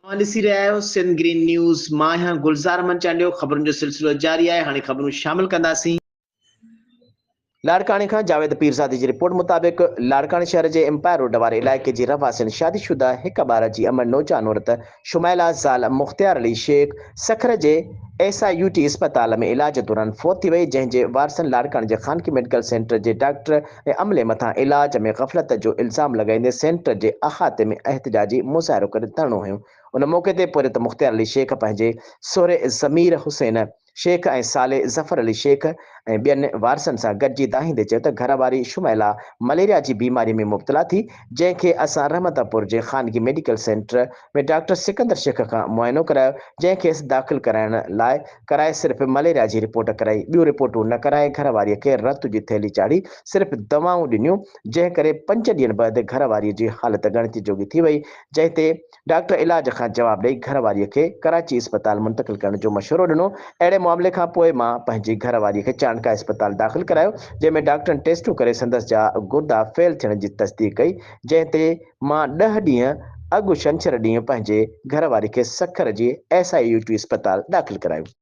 اوهان ڏسي رهيا آهيو سنڌ گرين نيوز، مان آهيان گلزار احمد چانڊيو، خبرن جو سلسلو جاري آهي، هاڻي خبرون شامل ڪنداسين. لاڙڪاڻي کان جاويد پيرزادي جي رپورٽ مطابق لاڙڪاڻي شهر جي امپائر روڊ واري علائقي جي رهواسين شادي شده هڪ ٻار جي امڙ نوجوان عورت شمائلا زال مختيار علي شيخ سکر جي ايس I U ٽي اسپتال ۾ علاج دوران فوت ٿي وئي جنهن جي وارثن لاڙڪاڻي جي خانگي ميڊيڪل سينٽر جي ڊاڪٽر ۽ عملي مٿان علاج ۾ غفلت جو الزام لڳائيندي سينٽر جي احاطي ۾ احتجاجي مظاهرو ڪري ڌرڻو هنيو. ان موقعي تي پورهيت مختيار علي شيخ پنهنجي سهري ضمير حسين شيخ ۽ سالي ظفر علي شيخ ۽ ٻين وارثن سان گڏجي دانهيندي چيو ته گهر واري شمائلا مليريا جي بيماري ۾ مبتلا ٿي جنهن کي اسان رحمت پور جي خانگي medical centre ۾ doctor Sikandar Sheikh کان معائنو ڪرايو جنهن کيس داخل ڪرائڻ لاء ڪرائي صرف مليريا جي رپورٽ ڪرائي ٻيون رپورٽون نه ڪرائي گهر واريء کي رت جي ٿيلهي چاڙهي صرف دوائون ڏنيون جنهن ڪري پنج ڏينهن بعد گهر واريء جي حالت ڳڻتي جوڳي ٿي وئي جنهن تي ڊاڪٽر علاج کان جواب ڏئي گهر واريء کي ڪراچي اسپتال منتقل ڪرڻ جو مشورو ڏنو اهڙي معاملي کان پوء مان پنهنجي گهر واريء کي چانڊڪا اسپتال داخل ڪرايو جنهن ۾ ڊاڪٽرن ٽيسٽون ڪري سندس جا گردا فيل ٿيڻ جي تصديق ڪئي جنهن تي مان ڏهه ڏينهن اڳ ڇنڇر ڏينهن پنهنجي گهر واري کي سکر جي ايس I U ٽي اسپتال داخل ڪرايو.